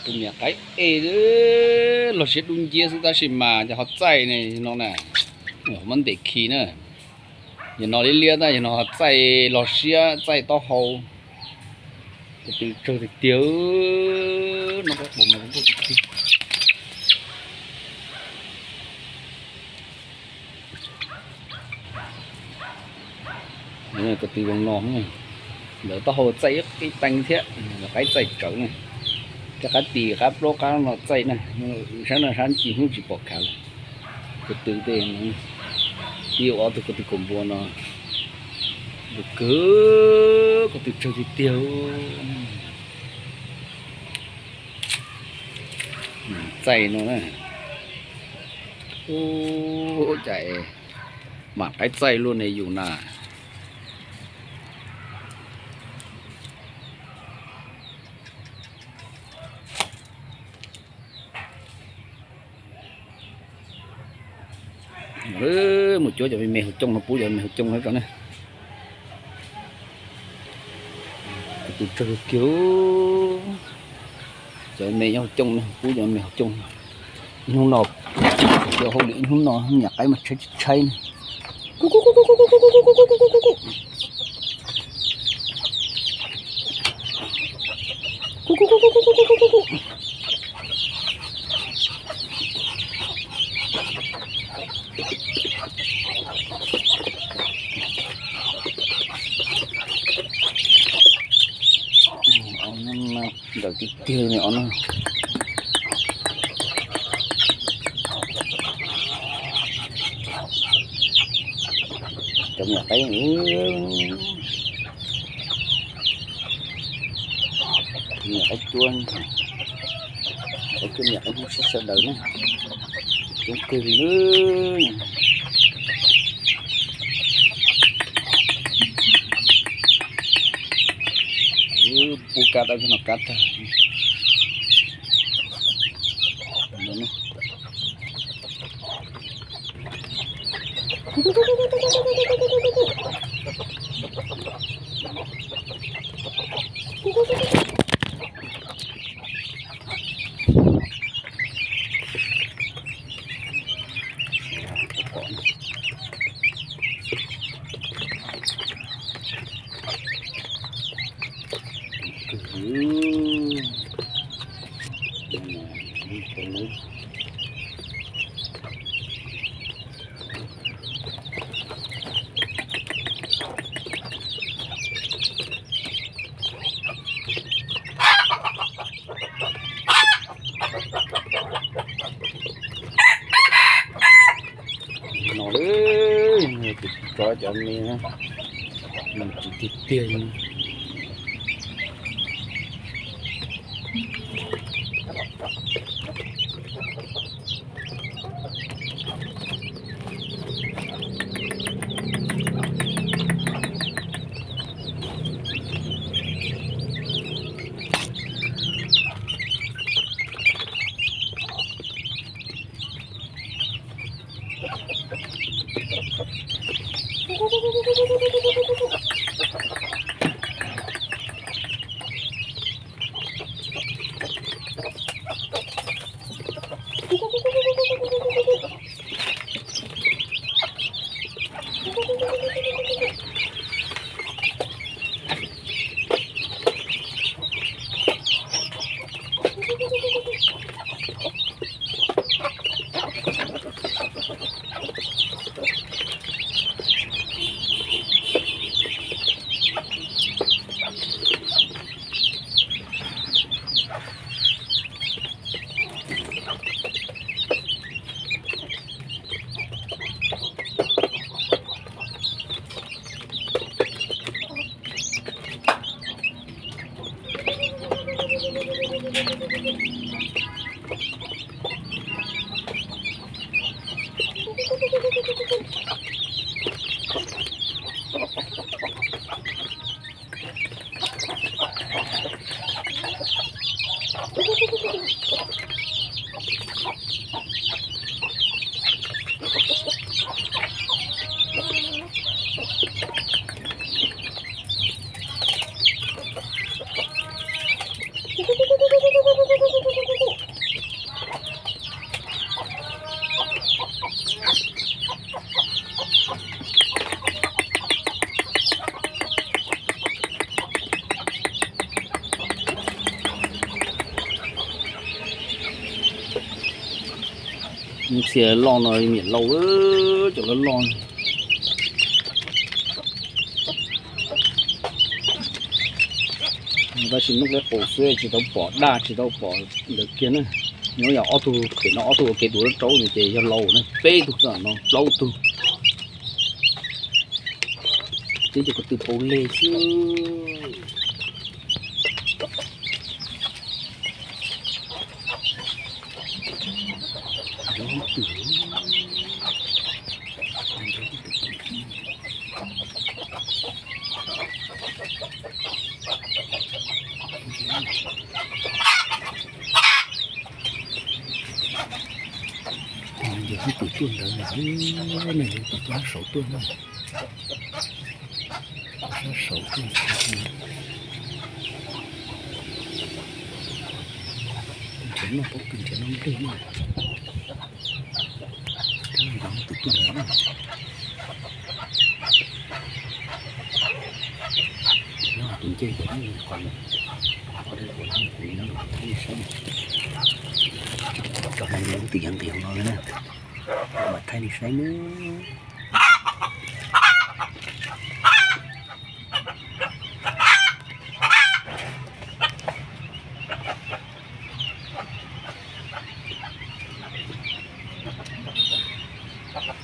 Tus niam qaib es los siab dub nciab xwb tab sis mas cov ho txaij ne no na, muab ntes khi na. Yog no liab liab tab yog no ho txaij los siab txaij taub hau. Ko tw tsawg tiag tiag no. Ko tw zoo no, ntawd taub hau txaij ib qib teev thiab, qaib txaij tsawv ne. Tej qab tis qab plaub qab no txaij na, sab no sab ci hnub tsis pom khav lawm. Ko tw tej, ib ob tug ko tw kaum npua no, zoo kawg, ko tw tsawg tiag tiag. Txaij no na. Ub, cas mam qaib txaij luaj ne yus na. Mus cuab cov me me hauv cooj no pub cov me hauv cooj no tso ne. Ko tw tsawg kiag. Cov me nyob hauv cooj no pub cov me hauv cooj. Ib hnub no, cov hauj lwm ib hnub no niam qaib mas tshaib tshaib ne. Ntawm tiag tiag ne os no. Cov me nyuam qaib, me nyuam qaib cuab, qaib cuab me nyuam qaib hmoob sib sawv daws na, coob kawg li. Pub kab dawb no kab tag. No, tus tsov cov me, nws tsis tiag tiag li. Ntxhia loj no niam laus, cov loj loj. Tab sis nub qeb qus xwb tsis tau pom daj tsis tau pom ntawd kiag na. Nyob yog ob tug pem no ob tug ua ke tus rau rau no ces yog laus na, peb tug xwb no plaub tug. Twb yog ko tw paus leg xwb. Yog tus tuaj ntawd, yog tus tuaj saud tuaj na. Sab saud tuaj. Nrhiav noj pob kws nrhiav noj nplej na. Tus tuaj ntawd na. Nyob tus ncej ces qhov, qhov dej kuv nyob kuv saib. Tso hlo tus yeev nqis hauv no na. Mam thaij nej saib nawb.